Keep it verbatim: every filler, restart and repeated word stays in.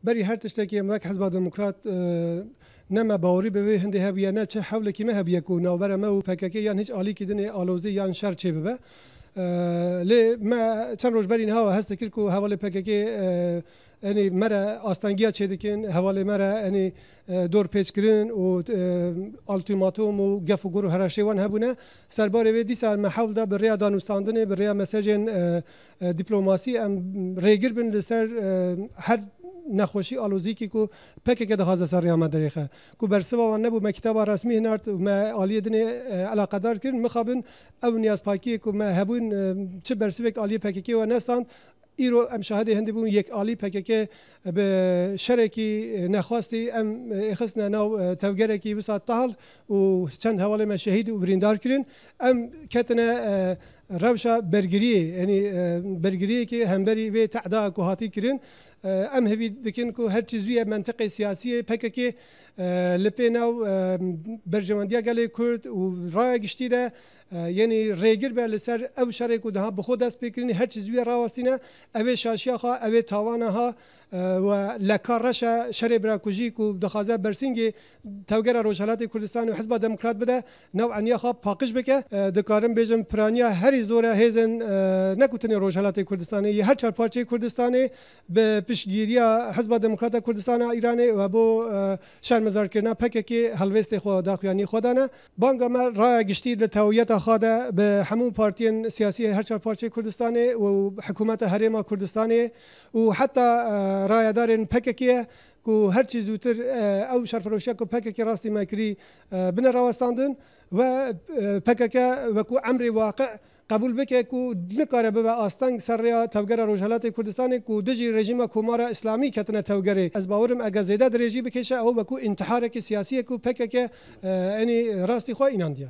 Berî her tiştekî em wek Hizba Demokrat, e, ne me bawerî bi vê hindê hebûye, ne çi hewlekî me hebûye ku navbera me û P K K yan hîç alîkî dinê alozî yan şer çêbibe. E, lê me çend roj berî niha we hest dikir ku hevalê P K K, e, enî me re astengiya çêdikin, hevalê me re enî, e, dorpêçkirin û, e, ultîmatom û gef û gur û heraşê wan hebûne. Serbarê vê dîsa me hewl da bi rêya danûstandinê, bi rêya mesajên, e, e, dîplomasî em rêgir bin li ser, e, her nexweşî alozîkî ku P K K dixwaze ser rêya me dirêxe. Ku bersiva wan nebû, me kitaba resmî hinart û me aliyê dinê, e, eleqedar kirin, mixabin ew niyazpakiyê ku me hebûn, e, çi bersivek aliyê P K K we nestand, îro em şahidê hindê bûn, yekalî P K K bi şerekî, e, nexwastî em, e, êxistine nav, e, tevgerekî wisa tahl û çend hevalê me şehîd û birîndar kirin. Em ketine, e, rewşa bergiriyê, yanî, e, bergiriyekê hemberî vê tehda ku hatî kirin. E, em hevî dikin ku her çi zû ye mentiqê siyasiyê P K K, e, li pê nav, e, berjewendiya gelê Kurd û raya giştî de, e, yenî rêgir be li ser ew şerê ku daha bi xwe dest pê kirinî, her çi zû ye rawestîne, ev ê şaşiya xwe, ev ê tawana ha, e, we leka reş e şerê birakujî ku dixwaze bersîngê Tevgera Rojhelatê Kurdistanê û Hizba Demokrat bide, nav eniya xwe paqij bike. E, dikarim bêjim piraniya herî zor e hêzên, e, ne ku tenê Rojhelatê Kurdistanê, yê her çar parçeyê Kurdistanê bi piştgiriya Hizba Demokrat a Kurdistanê a Îranê û bo, e, şermezarkirina P K K helwêstê xwe daxuyanî xwe dane. Banga me raya giştî di tewiyeta xwe de bi hemû partiyên siyasî yê her çar parçeyê Kurdistanê û hikûmeta Herêma Kurdistanê û heta, e, rayedarên P K K ye ku her çî zûtir, e, ew şerfiroşiya ku P K K rastî me kirî, e, bine rawestandin we, e, P K K wekû emrê waqi qebûl bike ku nikare bibe asteng ser rêya tevgera Rojhelatê Kurdistanê ku dijî rejîma Komara Îslamî ketine tevgerê. Ez bawerim ege zêde dirêjî bikêşe, ew wekû întiharekî siyasî ye ku P K K, e, enî rastî xwe înandiye.